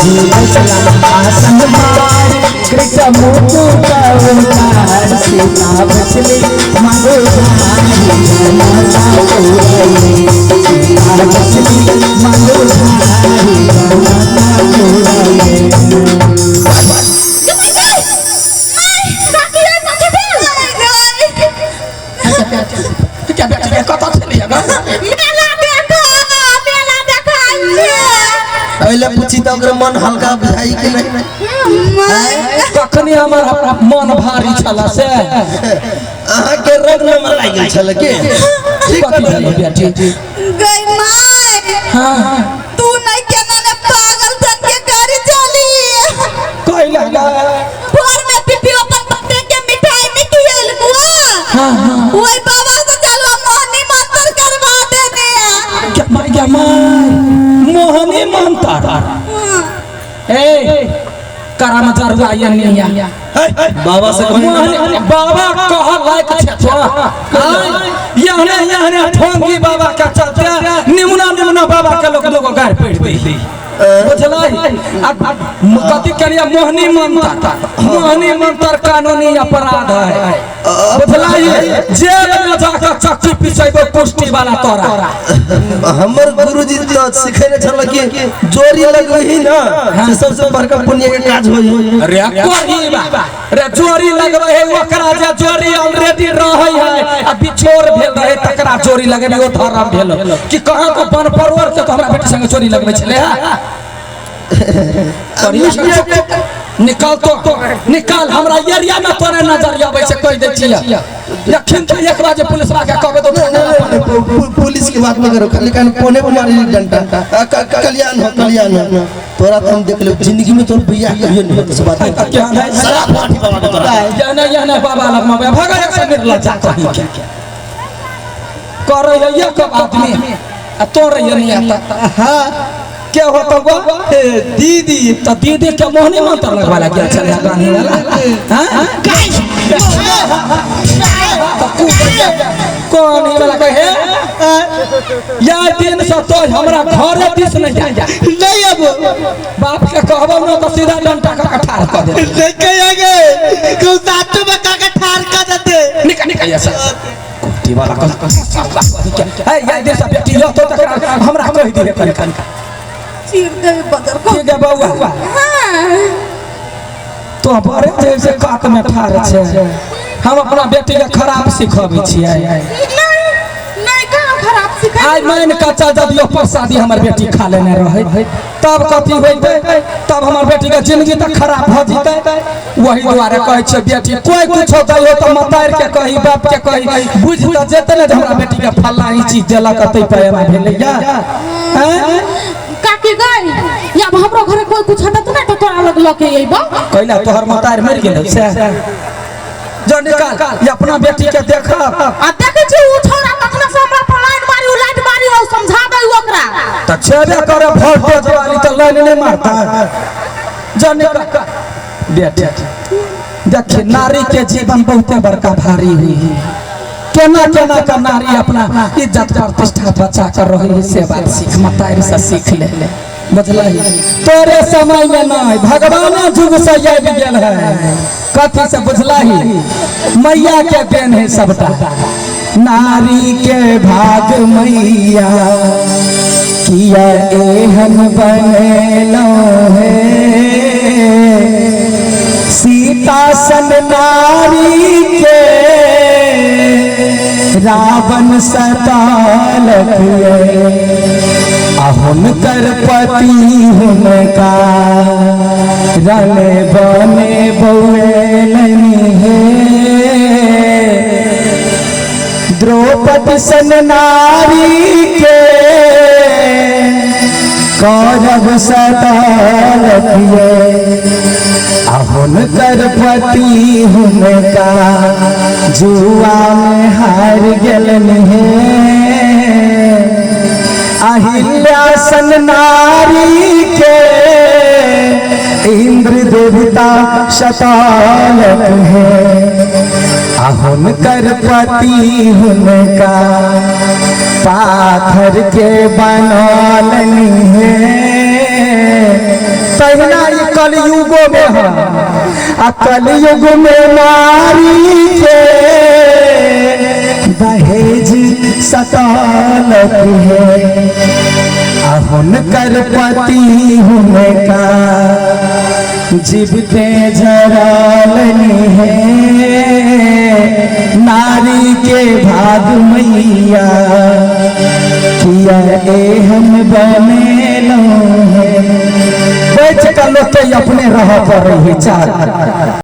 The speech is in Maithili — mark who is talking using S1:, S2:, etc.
S1: जी बसला आसन मार कृत मुकुट उतार सीता बसली मंगोधारी जनता पुरैले सीता बसली मंगोधारी जनता पुरैले।
S2: क्या बेटी के कतऽ छलियै ग?
S3: मेला देखो, मेला देखा
S4: पहिले पूछी तऽ ओकर मन हल्का बुझाई कि नहीं?
S2: कखनी हमर मन भारी छल से
S4: अहाँ के रंग नंबर लागि गेल छल के ठीक
S2: कथी भेल बेटी?
S3: गई माय।
S2: हाँ।
S3: तू नहीं केना ने पागल सन के गाड़ी चली।
S2: कैला गे?
S3: भोर में पीपी अपन बर्थडे के मिठाई नहीं खिएल बुआ।
S2: हाँ हाँ।
S3: वही बाबा से चलो मोहनी मंत्र करवा देने।
S2: क्या माय, क्या माय, मोहनी मंत्र? ए कराम जरुआ यनिया
S4: बाबा से कही
S2: मोहनी बाबा कह लायक छे तो यहने यहने ठोंगी बाबा के चलते निमुना निमुना बाबा के लोग लोग गार पड़ दी बुझलै। कथी करिया मोहनी मंत्र? मोहनी मंत्र कानूनी अपराध है बुझलै। जेल में जाकर चक्की पिसेबो पुष्टि वाला तोरा।
S4: हमर गुरुजी तो सिखेने छल कि जोरी लगबही ना से सबसे बड़का पुण्य के काज होई।
S2: अरे कोही बा रे जोरी लगबै है ओकरा जे जोरी ऑलरेडी रहै है आ बिछोर भेल रहे तकरा जोरी लगेबी ओ धर्म भेल कि कहाँ को बन परवर के तो हमरा बेटी संगे चोरी लगबै छलै। निकाल तो निकाल हमरा एरिया में तोरे नजर आबै छै कहि दै छियै। अखन तो 1 बजे पुलिसवा के कहबै तो
S4: पुलिस की बात नहीं करो, खाली कान कोने पर मारी डंडा। कल्याण हो, कल्याण हो तोरा तो हम देख ले जिंदगी में तोर बियाह कहियो नहीं होत से बात।
S2: क्या है
S4: शराब पार्टी बाबा के तोरा
S2: यहने यहने बाबा लग में भगा से निर्लज्जा कहीं के करे है एक आदमी आ तोरे नहीं आता।
S1: हाँ
S2: क्या होता गो
S1: दीदी?
S2: तो दीदी के मोहनी मंत्र लगवा लग चल गाने वाला। हां कौन ही वाला कहे या दिन से तो हमरा घरे दिस नहीं जा
S1: नहीं अब
S2: बाप के कहबो न तो सीधा डंडा का ठार कर दे।
S1: नहीं कहेंगे क्यों सातों में का ठार कर देते।
S2: निकल निकल ऐसा कुत्ती वाला कल ए या दिन से बेटी लो तो तकरा हमरा कह दिए कन कन
S3: चीर दे बदर को।
S2: ठीक है बउआ।
S3: हां
S2: तो बड़े जैसे कात में ठार छे हम अपना बेटी के खराब सिखबै छियै।
S3: नहीं नहीं कहां खराब सिखा?
S2: आई मान का चल जदियो प्रसादी हमर बेटी खा लेने रहे तब कथी होइते? तब हमर बेटी के जिंदगी तक खराब भ जितै। वही दुआरे कहै छै बेटी कोई कुछो दैयो त मतार के कही बाप के कही बुझ त जेतै ने जे हमरा बेटी के फल्ला ई चीज देलक तै पैमा भेलैया। हैं
S3: काकी गई या हमरो घरे कोई कुछ हटत ना तो तोरा लग लके अइबो
S2: कैला तोहर मतार मर गेल से जो निकाल ये अपना बेटी के देख
S3: आ देखै छी उ छोरा तखने से हमरा पर लाइन मारी उ लाइन मारी ओ समझा दे ओकरा
S2: त छेबे करे वोल्टेज वाली त लाइन नहीं मारता। जो निकाल बेटी देखी नारी के जीवन बहुते बड़का भारी हुई है। केना केना का नारी अपना इज्जत प्रतिष्ठा बचा कर रही है से बात सीख मतार से सीख ले बुझलही। तोरे समय में नहीं भगवान युग से आबि गेल है कथी से बुझलही? मैया के देन है सबटा। नारी के भाग मैया किया एहन बनेलो है सीता सन नारी के रावण सतालक हुनकर पति हुनका रन बने बउएलनि हे द्रौपदी सन नारी के कौरव सतालक हुनकर पति हुनका जुआ में हार गेलनि हे अहिल्या सन नारी के इंद्र देवता सतालक है हुनकर पति हुनका पाथर के बनौलनि हे। तहिना ई कलयुगो में है। आ कलयुग में नारी के दहेज सतालक है, आ हुनकर पति हुनका जीवते जरालनी है। नारी के भाग मैया किया एहन बनेलो है। बैठ कर लोग के अपने रह पर रही चाह।